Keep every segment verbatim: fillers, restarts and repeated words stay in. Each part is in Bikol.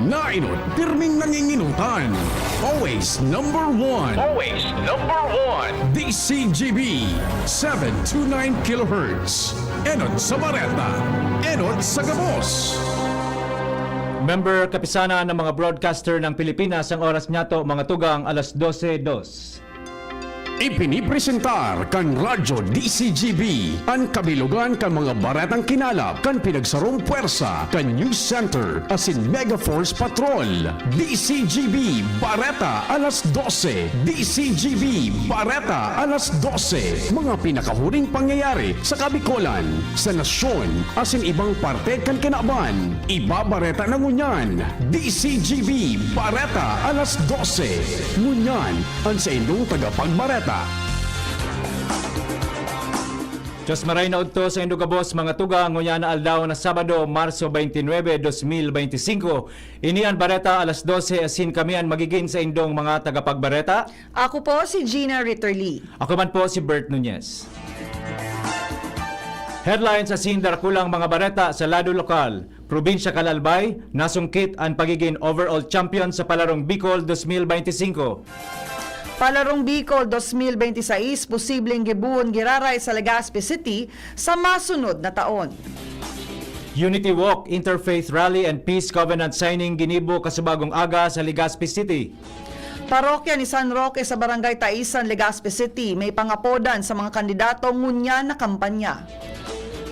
Nainot, pirming nanginginutan. Always number one. Always number one. D C G B, seven two nine kilohertz. Enot sa bareta, enot sa gabos. Member Kapisanan ng mga Broadcaster ng Pilipinas, ang oras niyato, mga tugang, alas dose dos. Ipinipresentar kan Radyo D C G B an kabilugan kan mga baretang kinalap kan pinagsarong pwersa kan News Center asin Mega Force Patrol. D C G B Bareta alas dose. D C G B Bareta alas dose. Mga pinakahuring pangyayari sa Kabikolan, sa nasyon, asin ibang parte kan kinaban. Ibabareta na ngunyan, D C G B Bareta alas dose. Ngunyan, an saindong tagapagbareta. Diyos maray na udto saindo gabos, mga tugang, ngunyan na aldaw na Sabado, Marso twenty-nine, dos mil beintisinko. Ini an bareta alas dose, asin kami an magigin saindong mga tagapagbareta. Ako po si Gina Ritterly. Ako man po si Bert Nunez. Headlines asin darakulang mga bareta sa lado lokal. Probinsya kan Albay, nasungkit an pagigin overall champion sa Palarong Bicol dos mil beintisinko. Palarong Bicol dos mil beintisais, posibleng gibohon giraray sa Legazpi City sa masunod na taon. Unity Walk, Interfaith Rally and Peace Covenant Signing ginibo kasubagong aga sa Legazpi City. Parokya ni San Roque sa Barangay Taisan, Legazpi City, may pangapodan sa mga kandidato ngunyan na kampanya.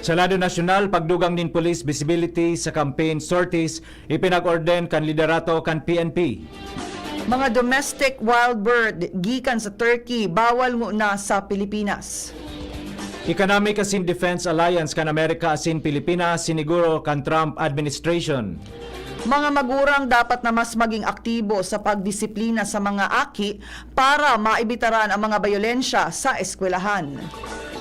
Sa lado nasyonal, pagdugang nin police visibility sa campaign sorties ipinag-orden kan liderato kan P N P. Mga domestic wild bird gikan sa Turkey bawal nguna sa Pilipinas. Economic asin Defense Alliance kan Amerika asin Pilipinas siniguro kan Trump administration. Mga magurang dapat na mas maging aktibo sa pagdisiplina sa mga aki para maibitaran ang mga bayolensya sa eskwelahan.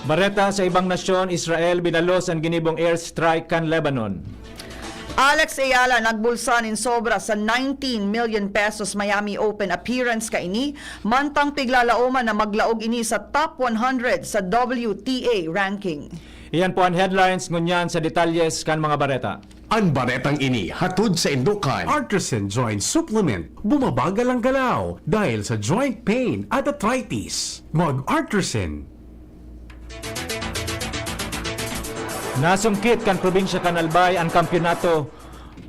Bareta sa ibang nasyon, Israel binalos an ginibong airstrike kan Lebanon. Alex Ayala nagbulsa nin sobra sa nineteen million pesos Miami Open appearance kaini, mantang piglalaoman na maglaog ini sa top one hundred sa W T A ranking. Iyan po an headlines, ngunyan sa detalyes kan mga bareta. An baretang ini hatod saindo kan Artisan Joint Supplement. Bumabagal ang galaw dahil sa joint pain at arthritis. Mag Artisan. Nasungkit kan probinsya kan Albay an kampiyonato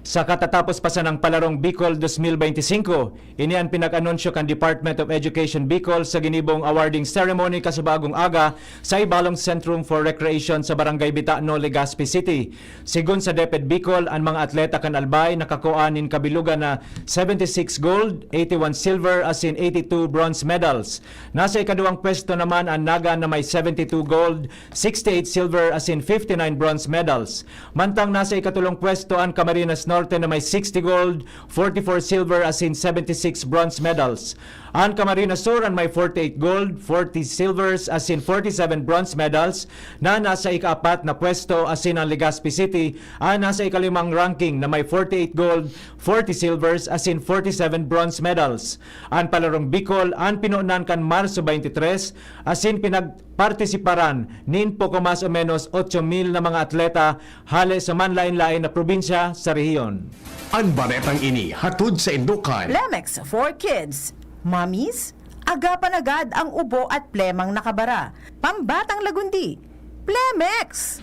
sa katatapos pa sanang Palarong Bicol dos mil beintisinko. Ini an pinag-anunsyo kan Department of Education Bicol sa ginibong awarding ceremony kasubagong aga sa Ibalong Centrum for Recreation sa Barangay Bitano, Legazpi City. Segun sa DepEd Bicol, an mga atleta kan Albay nakakua nin kabilugan na seventy-six gold, eighty-one silver asin eighty-two bronze medals. Nasa ikaduwang pwesto naman an Naga na may seventy-two gold, sixty-eight silver asin fifty-nine bronze medals. Mantang nasa ikatolong pwesto an Camarines Norte na may sixty gold, forty-four silver asin seventy-six bronze medals. An Camarines Sur an may forty-eight gold, forty silvers asin forty-seven bronze medals na nasa ikaapat na pwesto, asin an Legazpi City an nasa ikalimang ranking na may forty-eight gold, forty silvers asin forty-seven bronze medals. An Palarong Bicol an pinunan kan Marso twenty-three, asin pinagpartisiparan nin poko mas o menos otso mil na mga atleta hale sa manlaen-laen na probinsya sa rehiyon. An baretang ini hatod saindo kan Plemex for Kids. Mommies, agapan agad ang ubo at plemang nakabara. Pambatang lagundi, Plemex!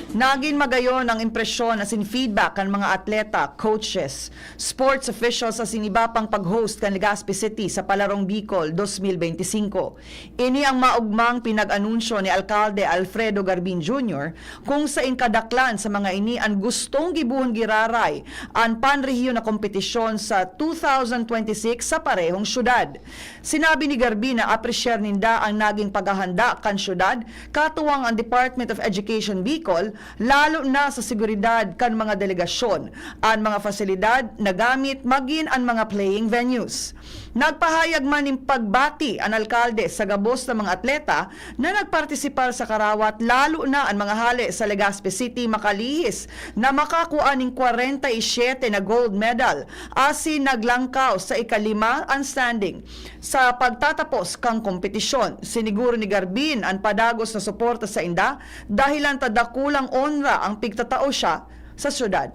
Nagin magayon ang impresyon asin feedback kan mga atleta, coaches, sports officials asin iba pang pag-host kan Legazpi City sa Palarong Bicol dos mil beintisinko. Ini ang maogmang pinag-anunsyo ni Alkalde Alfredo Garbin Junior, kung saing kadaklan sa mga ini an gustong gibohon giraray an panrehiyon na kompetisyon sa two thousand twenty-six sa parehong syudad. Sinabi ni Garbin na apresyar ninda ang naging paghahanda kan syudad, katuwang ang Department of Education Bicol, lalo na sa seguridad kan mga delegasyon, an mga fasilidad na gamit, magin an mga playing venues. Nagpahayag man nin pagbati an alkalde sa gabos na mga atleta na nagpartisipar sa karawat, lalo na an mga hale sa Legazpi City makalihis na makakua nin kwarenta y siyete na gold medal asin naglangkaw sa ikalima an standing sa pagtatapos kan kompetisyon. Siniguro ni Garbin an padagos na suporta sainda, dahelan ta dakulang onra an pigtatao siya sa syudad.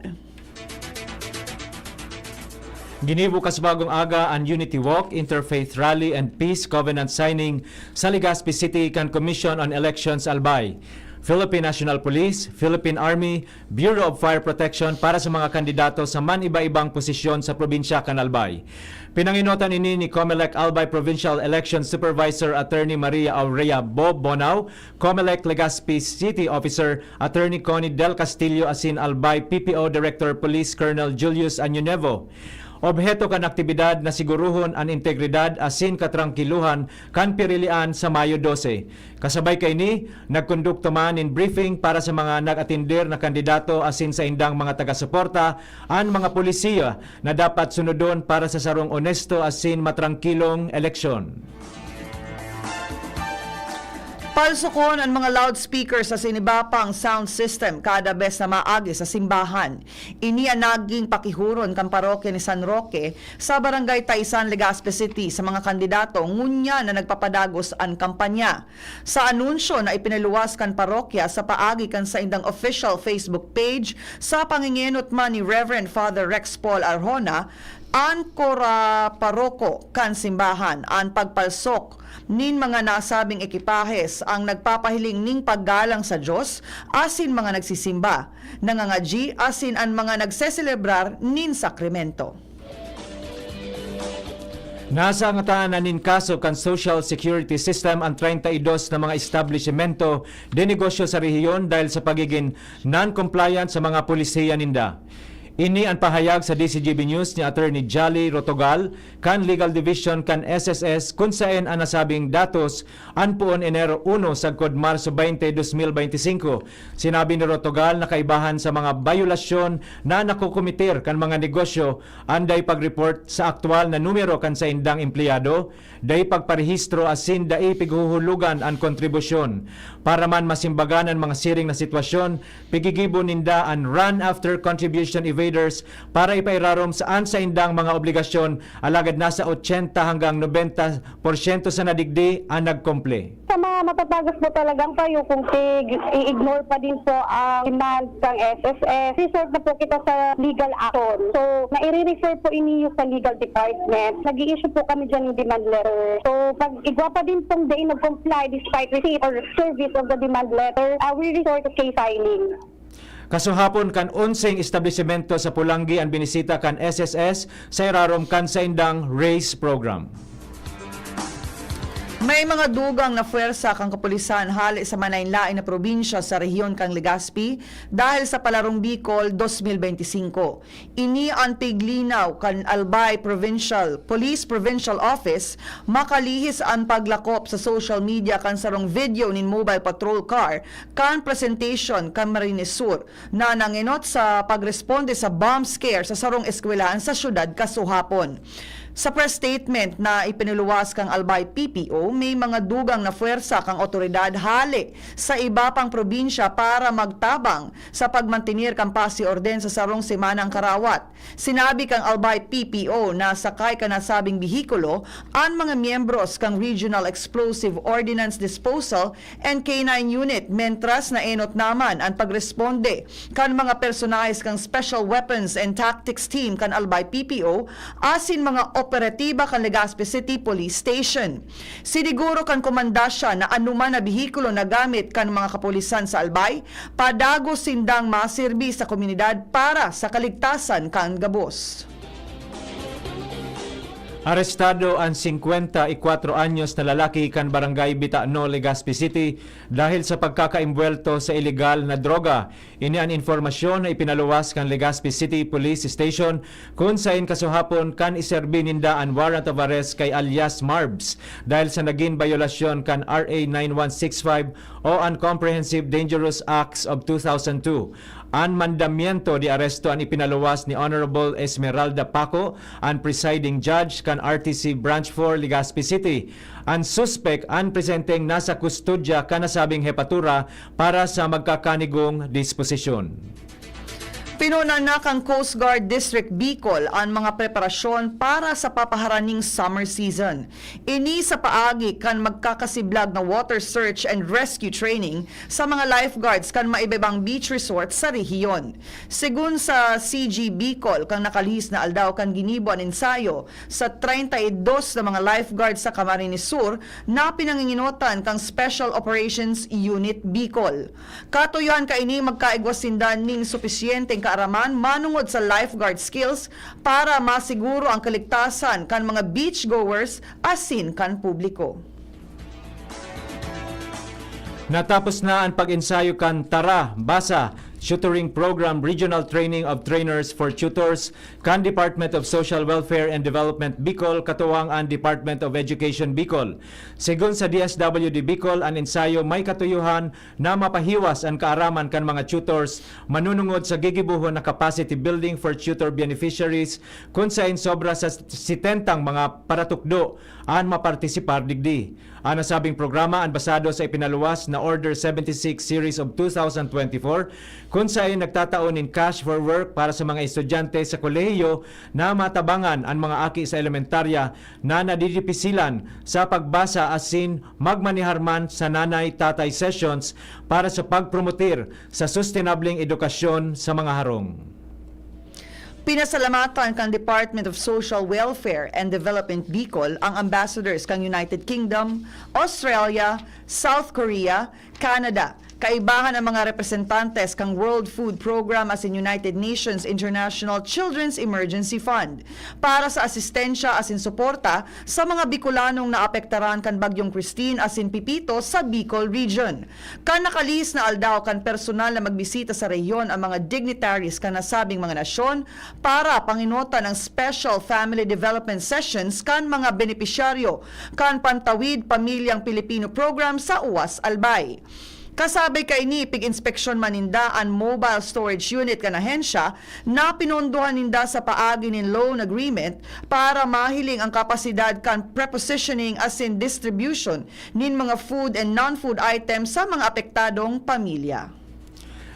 Ginibo kas bagong aga an Unity Walk, Interfaith Rally and Peace Covenant Signing sa Legazpi City kan Commission on Elections Albay, Philippine National Police, Philippine Army, Bureau of Fire Protection para sa mga kandidato sa man-iba-ibang posisyon sa probinsya kan Albay. Pinangenotan ini ni Comelec Albay Provincial Election Supervisor Attorney Maria Aurea Bob Bonao, Comelec Legazpi City Officer Attorney Connie Del Castillo asin Albay P P O Director Police Colonel Julius Añonuevo. Obheto kan aktibidad na siguruhon an integridad asin katrangkiluhan kan pirilian sa Mayo dose. Kasabay kaini, nagkondukto man nin briefing para sa mga nag-atender na kandidato asin saindang mga taga-suporta, an mga polisiya na dapat sunodon para sa sarong onesto asin matrangkilong eleksyon. Palsukon an mga loudspeaker sa sinibapang sound system kada bes na maagi sa simbahan. Ini an naging pakihuron kan parokya ni San Roque sa Barangay Taisan, Legazpi City, sa mga kandidato ngunyan na nagpapadagos an kampanya. Sa anunsyo na ipinaluwas kan parokya sa paagi kan saindang official Facebook page, sa pangingenot man ni Reverend Father Rex Paul Arjona, an kora paroko kan simbahan, an pagpalsok nin mga nasabing ekipahes ang nagpapahiling ning paggalang sa Dios asin mga nagsisimba, nangangadyi asin an mga nagseselebrar nin sakramento. Nasangatan na nin kaso kan Social Security System an treinta y dos na mga establisimento de negosyo sa rehiyon dahil sa pagigin non-compliant sa mga polisiya ninda. Ini an pahayag sa D Z G B News ni Attorney Jolly Rotogal kan Legal Division kan S S S, kun saen an nasabing datos an poon Enero uno sagkod Marso veinte, dos mil beintisinko. Sinabi ni Rotogal na kaibahan sa mga bayolasyon na nakokometer kan mga negosyo an dai pag-report sa aktual na numero kan saindang empleyado, dai pagparehistro asin dai pighuhulugan an kontribusyon. Para man masimbagan an mga siring na sitwasyon, pigigibo ninda an run after contribution evaders para ipairarom sa an saindang mga obligasyon, alagad nasa ochenta hanggang nobenta porsyento sa nadigdi an nagkumple. Sa mga matatagas po talagang payo, kung tig-i-ignore pa din po ang demand ng S S S, resort na po kita sa legal action. So, naire-refer po ini sa legal department. Nag-i-issue po kami dyan ng demand letter. So, pag igwa pa din pong dai nag-comply despite receipt or service of the demand letter, uh, we resort to case filing. Kasuhapon kan onseng establisimento sa Polangui an binisita kan S S S sa irarom kan saindang RAISE program. May mga dugang na pwersa kan kapulisan hale sa manlaen-laen na probinsya sa rehiyon kan Legazpi dahil sa Palarong Bicol dos mil beintisinko. Ini an piglinaw kan Albay Provincial Police Provincial Office makalihis an paglakop sa social media kan sarong video nin mobile patrol car kan presentation kan Marines Sur na nangenot sa pagresponde sa bomb scare sa sarong eskwelahan sa syudad kasuhapon. Sa press statement na ipinuluwas kan Albay P P O, may mga dugang na pwersa kan awtoridad hale sa iba pang probinsya para magtabang sa pagmantener kan paz y orden sa sarong semanang karawat. Sinabi kan Albay P P O na sakay kan nasabing behikulo an mga miyembros kan Regional Explosive Ordnance Disposal and K nine Unit, mentras na enot naman an pagresponde kan mga personahes kan Special Weapons and Tactics Team kan Albay P P O asin mga operatiba kan Legazpi City Police Station. Siniguro kan komandasya na anoman na behikulo na gamit kan mga kapulisan sa Albay, padagos sindang maserbi sa komunidad para sa kaligtasan kan gabos. Arestado an singkwenta y kwatro anyos na lalaki kan Barangay Bitano, Legazpi City, dahil sa pagkakaimbwelto sa ilegal na droga. Ini an impormasyon na ipinaluwas kan Legazpi City Police Station, kun saen kasuhapon kan iserbi ninda an warrant of arrest kay alias Marbs dahil sa nagin bayolasyon kan R A nine one six five o an Comprehensive Dangerous Acts of two thousand two. An mandamiento de aresto an ipinaluwas ni Honorable Esmeralda Paco, an presiding judge kan R T C Branch four, Legazpi City. An suspek an presenteng nasa kustodya kan nasabing hepatura para sa magkakanigong disposisyon. Pinuna na kan Coast Guard District Bicol an mga preparasyon para sa papaharaning summer season. Ini sa paagi kan magkakasiblag na water search and rescue training sa mga lifeguards kan maiba-ibang beach resort sa rehiyon. Segun sa C G Bicol, kan nakalihis na aldaw kan ginibo an ensayo sa treinta y dos na mga lifeguards sa Camarines Sur na pinanginginotan kan Special Operations Unit Bicol. Katuyohan kaini, magkaigwa sinda nin supisyenteng kaaraman manongod sa lifeguard skills para masiguro ang kaligtasan kan mga beachgoers asin kan publiko. Natapos na an pag-ensayo kan Tara, Basa, Tutoring Program Regional Training of Trainers for Tutors kan Department of Social Welfare and Development Bicol katuwang an Department of Education Bicol. Segun sa D S W D Bicol, an ensayo may katuyohan na mapahiwas an kaaraman kan mga tutors manunungod sa gigibohon na capacity building for tutor beneficiaries, kun saen sobra sa setentang mga paratukdo an mapartisipar digdi. An nasabing programa an basado sa ipinaluwas na Order seventy-six Series of two thousand twenty-four, kun saen nagtatao nin cash for work para sa mga estudyante sa kolehiyo na matabangan an mga aki sa elementarya na nadidipisilan sa pagbasa asin magmanihar man sa nanay-tatay sessions para sa pagpromotir sa sustenableng edukasyon sa mga harong. Pinasalamatan kan Department of Social Welfare and Development Bicol ang ambassadors kan United Kingdom, Australia, South Korea, Canada, kaibahan ang mga representantes kan World Food Program asin United Nations International Children's Emergency Fund para sa asistensya asin suporta sa mga Bicolanong naapektaran kan Bagyong Christine asin Pepito sa Bicol Region. Kan nakalihis na aldaw kan personal na magbisita sa rehiyon ang mga dignitaries kan nasabing mga nasyon para panginotan ang Special Family Development Sessions kan mga benepisyaryo kan Pantawid Pamilyang Pilipino Program sa Uwas, Albay. Kasabay kaini, pig-inspeksyon man ninda an mobile storage unit kan ahensya na pinondohan ninda sa paagi nin loan agreement para mahiling ang kapasidad kan prepositioning asin distribution nin mga food and non-food items sa mga apektadong pamilya.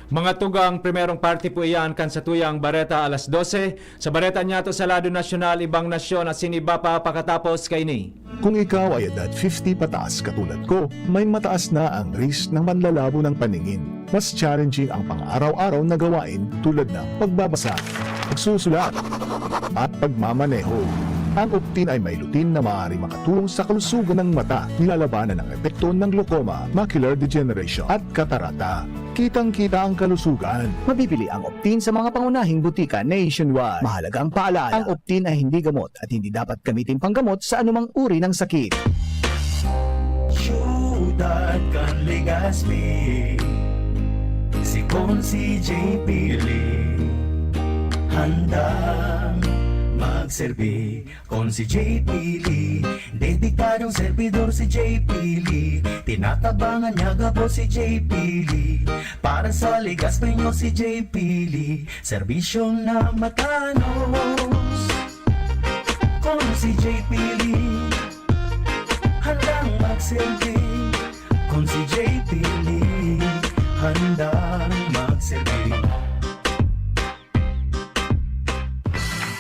Mga tugang, primerong parte po iyan kan satuyang bareta alas dose. Sa bareta niyato sa lado nasyonal, ibang nasyon asin iba pa pakatapos kaini. Kung ikaw ay edad fifty pataas katulad ko, may mataas na ang risk ng manlalabo ng paningin. Mas challenging ang pang-araw-araw na gawain tulad ng pagbabasa, pagsusulat, at pagmamaneho. Ang Optin ay may lutein na maaari makatulong sa kalusugan ng mata, nilalabanan ang epekto ng glaucoma, macular degeneration, at katarata. Kitang-kita ang kalusugan. Mabibili ang Optin sa mga pangunahing butika nationwide. Mahalagang paalala, ang Optin ay hindi gamot at hindi dapat gamitin panggamot sa anumang uri ng sakit. Siyudad kan Legazpi, si Consi J P Lee, handang magserbi. Consi J P Lee, dedikadong servidor si J P Lee. Tinatabangan niya gabos si J P Lee. Para sa Legazpi nyo si J P Lee, serbisyong na matanos. Consi J P Lee, handang magserbi. Consi J P Lee, handang magserbi.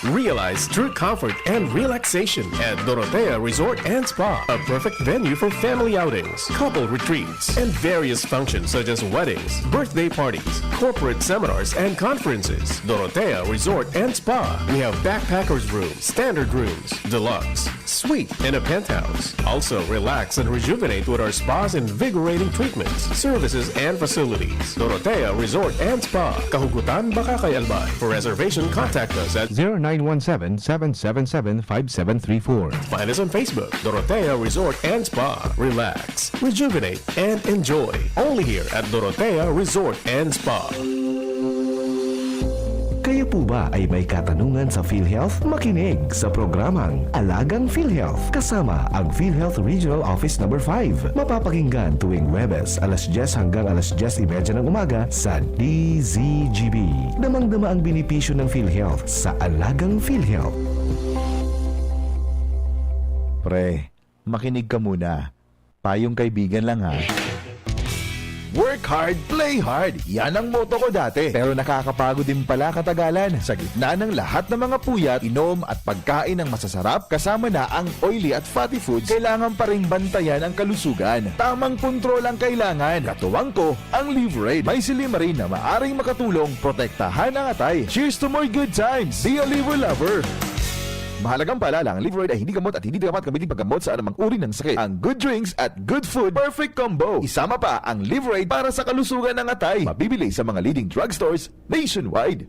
Realize true comfort and relaxation at Dorotea Resort and Spa, a perfect venue for family outings, couple retreats, and various functions such as weddings, birthday parties, corporate seminars, and conferences. Dorotea Resort and Spa. We have backpackers room, standard rooms, deluxe, suite, and a penthouse. Also, relax and rejuvenate with our spa's invigorating treatments, services, and facilities. Dorotea Resort and Spa, Kahugutan, Bacacay, Albay. For reservation, contact us at zero nine one seven, seven seven seven, five seven three four. Find us on Facebook, Dorotea Resort and Spa. Relax, rejuvenate, and enjoy. Only here at Dorotea Resort and Spa. Kayo po ba ay may katanungan sa PhilHealth? Makinig sa programang Alagang PhilHealth kasama ang PhilHealth Regional Office Number five. Mapapakinggan tuwing Huwebes alas dyes hanggang alas dyes y media ng umaga sa D Z G B. Damang-dama ang benepisyo ng PhilHealth sa Alagang PhilHealth. Pre, makinig ka muna. Payong kaibigan lang ha. Work hard, play hard. Yan ang motto ko dati. Pero nakakapagod din pala katagalan. Sa gitna ng lahat ng mga puyat, inom at pagkain ng masasarap, kasama na ang oily at fatty foods, kailangan pa ring bantayan ang kalusugan. Tamang kontrol ang kailangan. Katuwang ko, ang Livraid. May silymarin na maaring makatulong protektahan ang atay. Cheers to more good times! Be a Liver Lover! Mahalagang paalala, ang Livraid ay hindi gamot at hindi dapat gamitin paggamot sa anumang uri ng sakit. Ang good drinks at good food, perfect combo. Isama pa ang Livraid para sa kalusugan ng atay. Mabibili sa mga leading drugstores nationwide.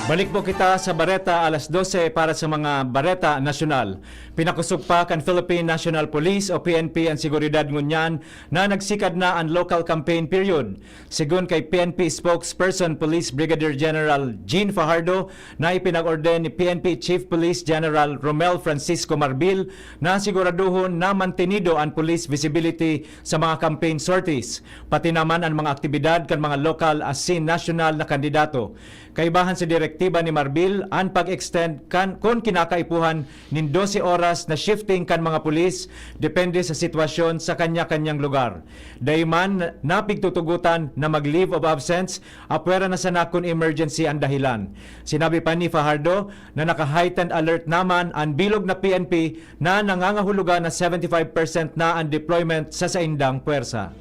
Balik po kita sa Bareta alas dose para sa mga Bareta Nasyonal. Pinakusog pa kan Philippine National Police o P N P an seguridad ngunyan na nagsikad na an local campaign period. Segun kay P N P spokesperson Police Brigadier General Jean Fajardo na ipinag-orden ni P N P Chief Police General Romel Francisco Marbil na siguraduhon na mantenido an police visibility sa mga campaign sorties, pati naman an mga aktibidad kan mga lokal asin nasyonal na kandidato. Kaibahan sa direktiba ni Marbil an pag-extend kan, kun kinakaipuhan, nin dose oras na shifting kan mga pulis, depende sa sitwasyon sa kanya-kanyang lugar. Dai man napigtutugotan na mag-leave of absence, apwera na sana kun emergency an dahilan. Sinabi pa ni Fajardo na naka-heightened alert naman an bilog na P N P na nangangahulugan na seventy five percent na an deployment sa saindang pwersa.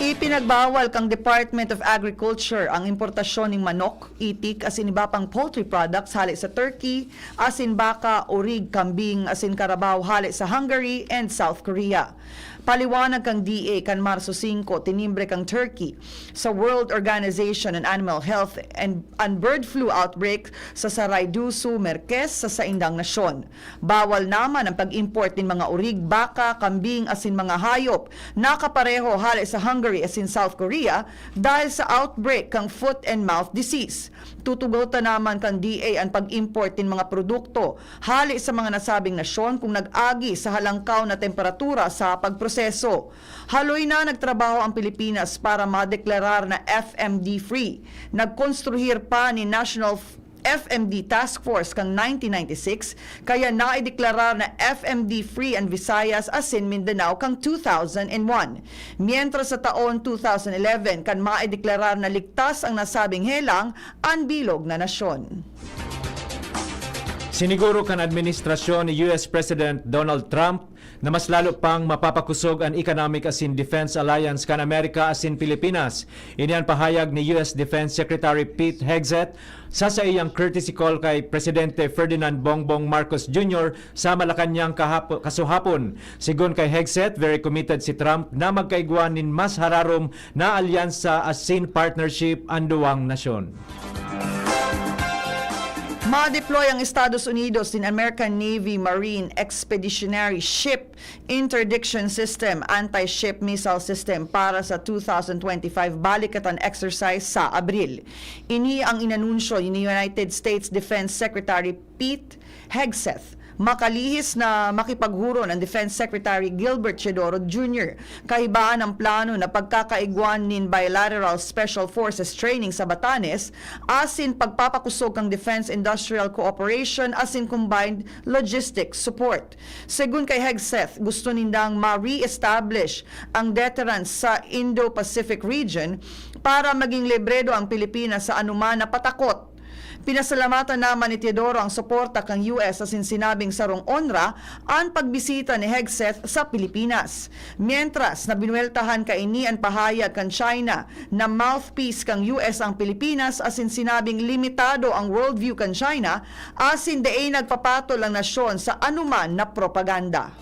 Ipinagbawal kan Department of Agriculture ang importasyon nin manok, itik, asin iba pang poultry products hale sa turkey, asin baka, orig, kambing, asin karabaw hale sa Hungary and South Korea. Paliwanag kan D A, kan Marso singko, tinimbre kan turkey sa World Organization on Animal Health and, and bird flu outbreak sa Saray do Sul, Marques, sa saindang nasyon. Bawal naman ang pag-import nin mga orig, baka, kambing asin mga hayop na kapareho hale sa Hungary asin South Korea dahil sa outbreak kan foot and mouth disease. Tutugotan naman kan D A an pag-import nin mga produkto hale sa mga nasabing nasyon kung nag-agi sa halangkaw na temperatura sa pagproseso. Haloy na nagtrabaho ang Pilipinas para madeklarar na F M D free. Nagkonstruhir pa nin National F M D Task Force kan nineteen ninety-six, kaya naideklara na F M D free an Visayas asin Mindanao kan two thousand and one. Mientras sa taon two thousand eleven, kan maideklara na ligtas ang nasabing helang, an bilog na nasyon. Siniguro kan administrasyon ni U S President Donald Trump na mas lalo pang mapapakosog an economic asin defense alliance kan Amerika asin Pilipinas. Ini an pahayag ni U S Defense Secretary Pete Hegseth sa saiyang courtesy call kay Presidente Ferdinand Bongbong Marcos Junior sa Malacañang kahap-, kasuhapon. Segun kay Hegseth, very committed si Trump na magkaigwa nin mas hararom na alyansa asin partnership an duwang nasyon. Ma-deploy ang Estados Unidos nin American Navy Marine Expeditionary Ship Interdiction System, Anti-Ship Missile System para sa two thousand twenty-five balikatan exercise sa Abril. Ini ang inanunsyo ni United States Defense Secretary Pete Hegseth, makalihis na makipaghuron ang Defense Secretary Gilbert Teodoro Junior. Kaibaan ang plano na pagkakaigwan nin bilateral special forces training sa Batanes, asin pagpapakosog kan defense industrial cooperation asin combined logistic support. Segun kay Hegseth, gusto nindang ma-re-establish ang deterrence sa Indo-Pacific region para maging libredo ang Pilipinas sa anuman na patakot. Pinasalamatan naman ni Teodoro ang suporta kan U S asin sinabing sarong onra an pagbisita ni Hegseth sa Pilipinas. Mientras na binuweltahan kaini an pahayag kan China na mouthpiece kan U S ang Pilipinas asin sinabing limitado ang worldview kan China asin dai nagpapatol ang nasyon sa anuman na propaganda.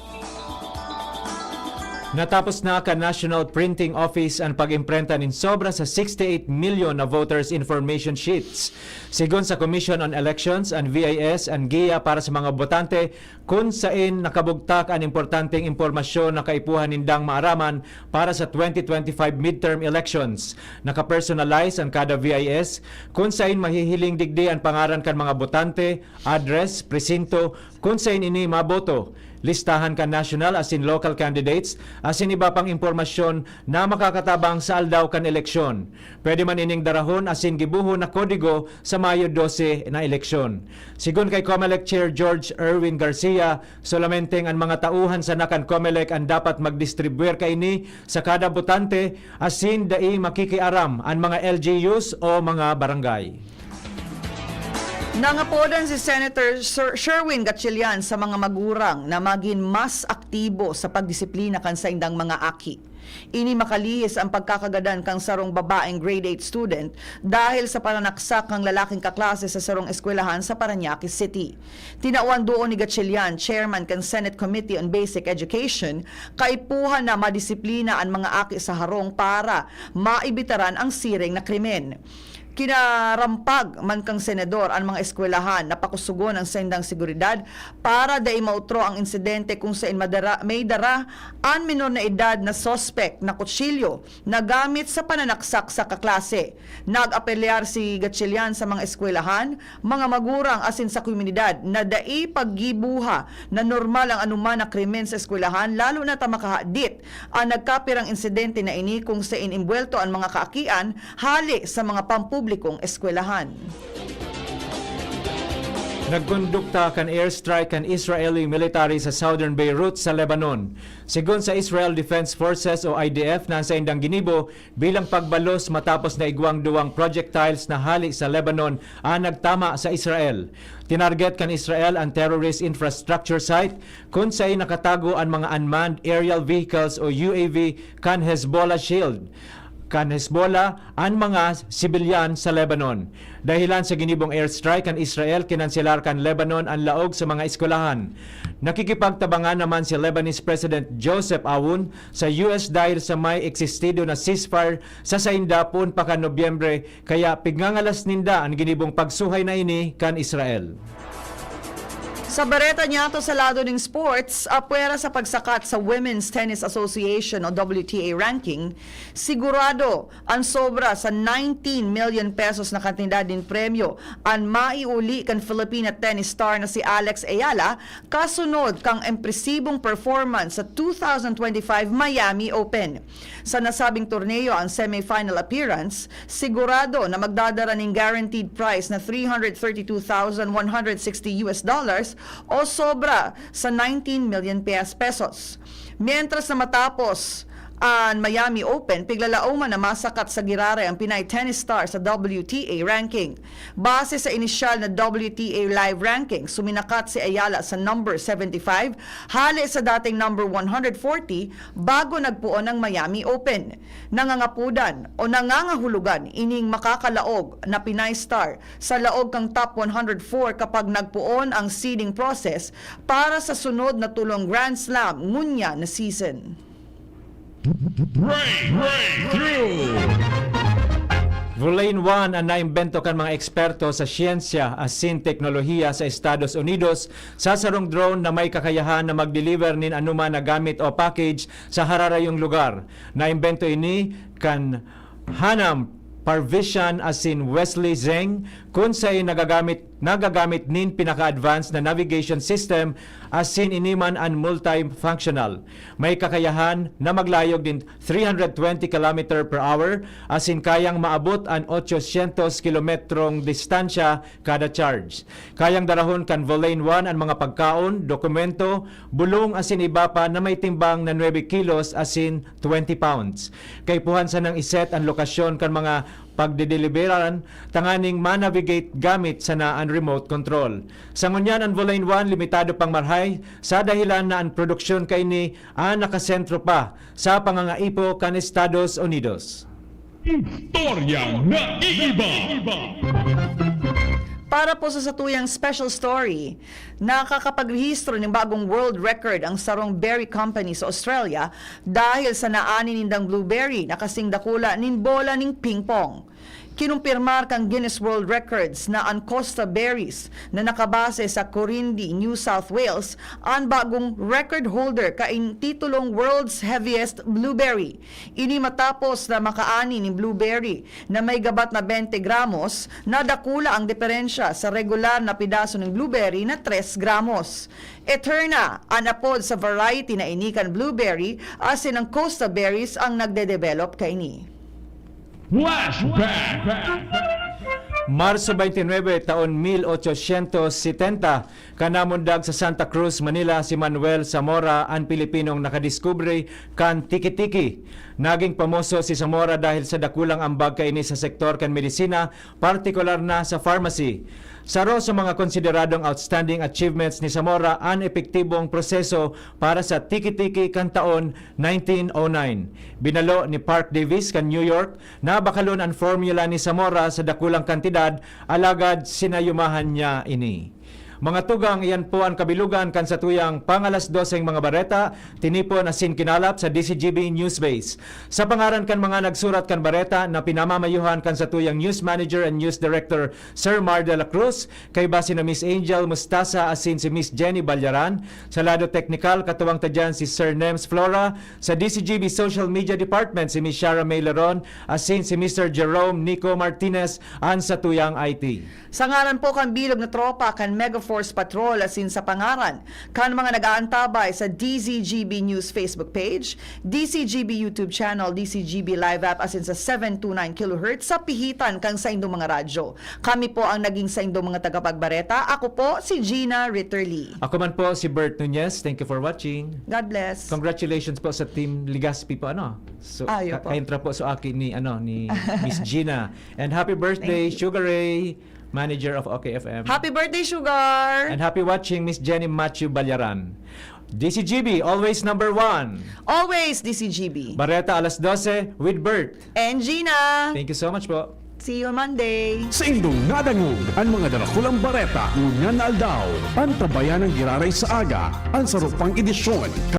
Natapos na kan National Printing Office an pag-imprenta nin sobra sa sixty-eight milyon na voters' information sheets. Segun sa Commission on Elections, an V I S an giya para sa mga botante kun sain nakabugtak an importanteng impormasyon na kaipuhan nindang maaraman para sa twenty twenty-five midterm elections. Naka-personalize an kada V I S kun sain mahihiling digdi an pangaran kan mga botante, address, presinto, kun saen ini maboto, listahan kan national asin local candidates, asin iba pang impormasyon na makakatabang sa aldaw kan eleksyon. Pwede man ining darahon asin gibohon na kodigo sa Mayo dose na eleksyon. Sigon kay Comelec Chair George Erwin Garcia, solamenteng an mga tauhan sana kan Comelec an dapat magdistribuyar kaini sa kada botante, asin dai makikiaram an mga L G Us o mga barangay. Nangapodan si Senator Sir Sherwin Gatchalian sa mga magurang na magin mas aktibo sa pagdisiplina kan saindang mga aki. Ini makalihis an pagkakagadan kan sarong babaeng grade eight student dahil sa pananaksak kan lalaking kaklase sa sarong eskwelahan sa Parañaque City. Tinawan duon ni Gatchalian, chairman kan Senate Committee on Basic Education, kaipuhan na madisiplina an mga aki sa harong para maibitaran ang siring na krimen. Kinarampag man kan senador an mga eskwelahan na pakusugon an saindang seguridad para dai maotro ang insidente kung sain madara, may dara an menor na edad na suspek na kutsilyo na gamit sa pananaksak sa kaklase. Nag-apelyar si Gatchalian sa mga eskwelahan, mga magurang asin sa komunidad na dai paggiboha na normal ang anoman na krimen sa eskwelahan, lalo na ta makahadit an nagkapirang insidente na ini kung sain imbuwelto an mga kaakian hale sa mga pampublikong eskwelahan. Nagkondukta kan airstrike kan Israeli military sa southern Beirut sa Lebanon. Sigon sa Israel Defense Forces o I D F na an saindang ginibo bilang pagbalos matapos na igwang duwang projectiles na hale sa Lebanon an nagtama sa Israel. Tinarget kan Israel an terrorist infrastructure site kun sain nakatago an mga unmanned aerial vehicles o U A V kan Hezbollah Shield. Kan Hezbollah an mga sibilyan sa Lebanon. Dahilan sa ginibong airstrike kan Israel, kinanselar kan Lebanon an laog sa mga eskwelahan. Nakikipagtabangan naman si Lebanese President Joseph Aoun sa U S dahil sa may existido na ceasefire sa sainda poon pa kan Nobyembre, kaya pigngangalas ninda an ginibong pagsuhay na ini kan Israel. Sa bareta niyato sa lado nin sports, apwera sa pagsakat sa Women's Tennis Association o W T A ranking, sigurado an sobra sa nineteen million pesos na kantidad nin premyo an maiuli kan Filipina tennis star na si Alex Ayala, kasunod kan impresibong performance sa two thousand twenty-five Miami Open. Sa nasabing torneo, ang semifinal appearance, sigurado na magdadara nin guaranteed prize na three hundred thirty-two thousand one hundred sixty U S dollars o sobra sa nineteen million pesos. Mientras na matapos an Miami Open, piglalaoman na masakat sa giraray ang Pinay tennis star sa W T A ranking. Base sa inisyal na W T A live ranking, suminakat si Ayala sa number seventy-five, hale sa dating number one hundred forty, bago nagpoon ang Miami Open. Nangangapodan o nangangahulugan ining makakalaog na Pinay star sa laog kan top one hundred four kapag nagpoon ang seeding process para sa sunod na tulong Grand Slam ngunyan na season. Break, breakthrough! Volane One an naimbento kan mga eksperto sa siyensya asin teknolohiya sa Estados Unidos sa sarong drone na may kakayahan na mag-deliver nin anoman na gamit o package sa hararayong lugar. Naimbento ini kan Hanam Parvizian asin Wesley Zheng, kun saen nagagamit, nagagamit nin pinaka-advanced na navigation system asin ini man an multifunctional. May kakayahan na maglayog nin three hundred twenty kilometer per hour asin kayang maabot an ochocientos kilometrong distansya kada charge. Kayang darahon kan Volane One an mga pagkaon, dokumento, bulong asin iba pa na may timbang na nuebe kilos asin twenty pounds. Kaipuhan sanang i-set an lokasyon kan mga pagdedeliberan tanganing ma-navigate gamit sana an remote control. Sa ngunyan, an Volane One limitado pang marhay sa dahilan na an produksyon kaini an nakasentro pa sa pangangaipo kan Estados Unidos. Istoryang naiiba. Para po sa satuyang special story, nakakapagrehistro nin bagong world record ang sarong berry company sa Australia dahil sa naani nindang blueberry na kasing dakula nin bola nin ping-pong. Kinumpirmar kan Guinness World Records na an Costa Berries, na nakabase sa Corindi, New South Wales, an bagong record holder kaini titulong World's Heaviest Blueberry. Ini matapos na makaani nin blueberry na may gabat na twenty gramos, na dakula ang diferensya sa regular na pedaso nin blueberry na tres gramos. Eterna an apod sa variety na ini kan blueberry, asin ang Costa Berries ang nagde-develop kaini. Flashback! Marso twenty-nine, taon mil ochocientos setenta, kan namundag sa Santa Cruz, Manila, si Manuel Zamora, an Pilipinong nakadiskubre kan tiki-tiki. Naging pamoso si Zamora dahil sa dakulang ambag kaini sa sektor kan medisina, partikular na sa pharmacy. Saro sa mga konsideradong outstanding achievements ni Zamora an epektibong proseso para sa tiki-tiki kan taon nineteen oh nine. Binalo ni Parke Davis kan New York na bakalon an formula ni Zamora sa dakulang kantidad, alagad sinayumahan niya ini. Mga tugang, iyan po an kabilugan kan satuyang pang-alas doseng mga bareta, tinipon asin kinalap sa D C G B Newsbase. Sa pangaran kan mga nagsurat kan bareta na pinamamayuhan kan satuyang news manager and news director, Sir Mar de la Cruz, kaiba sina Miss Angel Mustasa asin si Miss Jenny Ballaran. Sa lado teknikal, katuwang ta diyan si Sir Nems Flora. Sa D C G B Social Media Department, si Miss Shara May Leron asin si Mister Jerome Nico Martinez an satuyang I T. Sa ngaran po kan bilog na tropa kan Mega Force Patrol asin sa pangaran kan mga nag-aantabay sa D Z G B News Facebook page, D Z G B YouTube channel, D Z G B Live app asin sa seven two nine kilohertz sa pihitan kan saindong mga radyo. Kami po ang naging saindong mga tagapagbareta. Ako po si Gina Ritterly. Ako man po si Bert Nunez. Thank you for watching. God bless. Congratulations po sa Team Legazpi po, ano? So, Ayo ka- po. Kaintra po sa aki ni, ano, ni Miss Gina. And happy birthday, Thank you. Sugar Ray, manager of OK F M. Happy birthday, Sugar! And happy watching, Miss Jenny Matthew Balyaran. D Z G B, always number one. Always D Z G B. Bareta alas dose with Bert. And Gina. Thank you so much po. See you on Monday. Saindong nadangog an mga darakulang bareta ngunyan na aldaw. Antabayan an giraray sa aga, an saro pang edisyon.